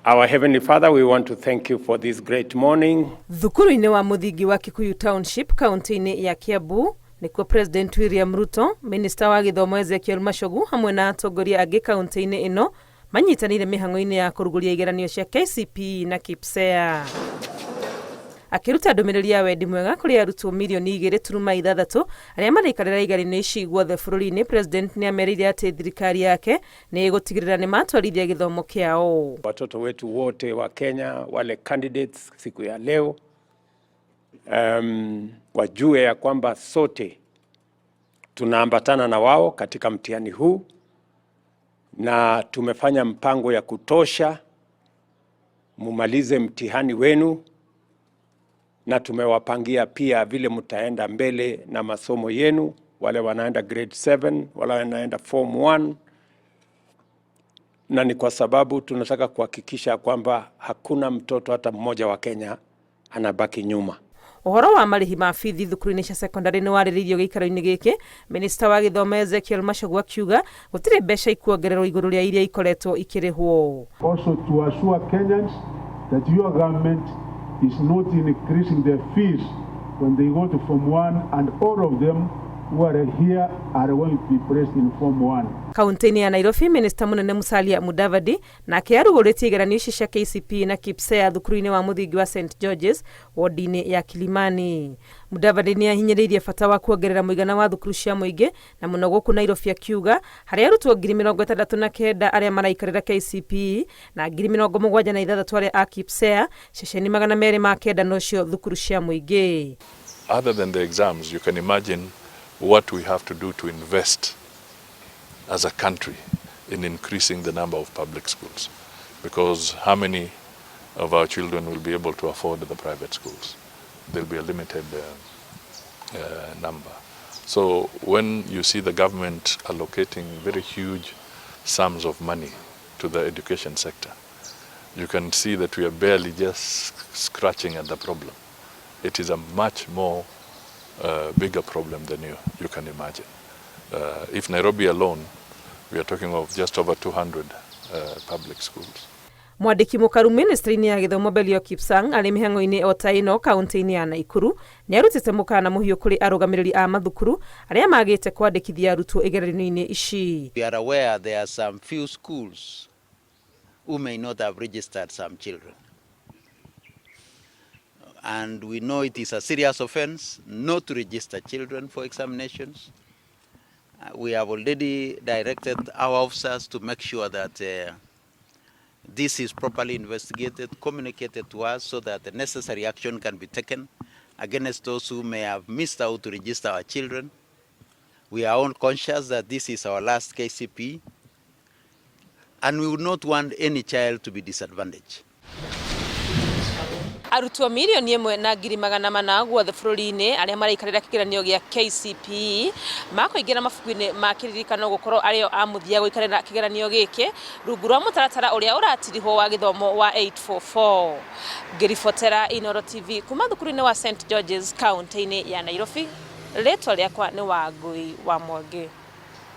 Our Heavenly Father, we want to thank you for this great morning. Thukuru-inĩ wa mũthingi wa Kikuyu Township kaunti-inĩ ya Kiambu nĩkuo President William Ruto, Minista wa gĩthomo Ezekiel Machogu hamwe na atongoria angĩ kaunti-inĩ ĩno manyitanĩire mĩhang'o-inĩ ya kũrugũria igeranio cia KCPE na KPSEA. Akĩruta ndũmĩrĩri ya wendi mwega kũrĩ arutwo mirioni 2.6 arĩa maraikarĩra igeranio ici guothe bũrũri-inĩ, President nĩ amerĩire atĩ thirikari yake nĩ ĩgũtigĩrĩra nĩ matwarithia gĩthomo kĩao. Watoto wetu wote wa Kenya, wale candidates siku ya leo, wajue ya kwamba sote tunaambatana na wao katika mtihani huu na tumefanya mpango ya kutosha mumalize mtihani wenu, na tumewapangia pia vile mtaenda mbele na masomo yenu, wale wanaenda grade 7, wale wanaenda form 1, na ni kwa sababu tunataka kuhakikisha kwamba hakuna mtoto hata mmoja wa Kenya anabaki nyuma. Ũhoro wa marĩhi ma bithi thukuru-inĩ cia sekondarĩ nĩ warĩrĩirio gĩikaro-inĩ gĩkĩ, Minista wa gĩthomo Ezekiel Machogu akiuga gũtirĩ mbeca ikuongererwo igũrũ rĩa iria ikoretwo ikĩrĩhwo. Also to assure Kenyans that your government is not increasing their fees when they go to Form 1, and all of them who are here are going to be placed in Form 1. Kaunti-inĩ ya Nairobi, Minista mũnene Musalia Mudavadi nake arugũrĩtie igeranio ici cia KCPE na KPSEA thukuru-inĩ wa mũthingi wa St George's wodi-inĩ ya Kilimani. Mudavadi nĩ ahinyĩrĩirie bata wa kuongerera mũigana wa thukuru cia mũingĩ na mũno gũkũ Nairobi, akiuga harĩ arutwo 69,000 arĩa maraikarĩra KCPE na 76,000 arĩa a KPSEA, ceceni 209 nocio thukuru cia mũingĩ. Other than the exams, you can imagine what we have to do to invest as a country in increasing the number of public schools. Because how many of our children will be able to afford the private schools? There'll be a limited number. So when you see the government allocating very huge sums of money to the education sector, you can see that we are barely just scratching at the problem. It is a much more bigger problem than you can imagine. If Nairobi alone, we are talking of just over 200 public schools. Mwandĩki mũkaru ministry-inĩ ya gĩthomo Belio Kipsang arĩ mĩhang'o-inĩ o ta ĩno kaunti-inĩ ya Naikuru nĩ arutĩte mũkana mũhiũ kũrĩ arũgamĩrĩri a mathukuru arĩa magĩte kwandĩkithia arutwo igeranio-inĩ ici. We are aware there are some few schools who may not have registered some children. And we know it is a serious offense not to register children for examinations. We have already directed our officers to make sure that this is properly investigated, communicated to us so that the necessary action can be taken against those who may have missed out to register our children. We are all conscious that this is our last KCPE, and we would not want any child to be disadvantaged. Arutwo 1,400,000 guothe bũrũri-inĩ arĩa maraikarĩra kĩgeranio gĩa KCPE makũingĩra mabuku-inĩ ma kĩririkano gũkorwo arĩo a mũthia gũikarĩra kĩgeranio gĩkĩ rungu rwa mũtaratara ũrĩa ũratirihwo wa gĩthomo wa 844. Ngĩribotera Inooro TV kuma thukuru-inĩ wa St George's kaunti-inĩ ya Nairobi, rĩtwa rĩakwa nĩ Wangui wa Mwangi.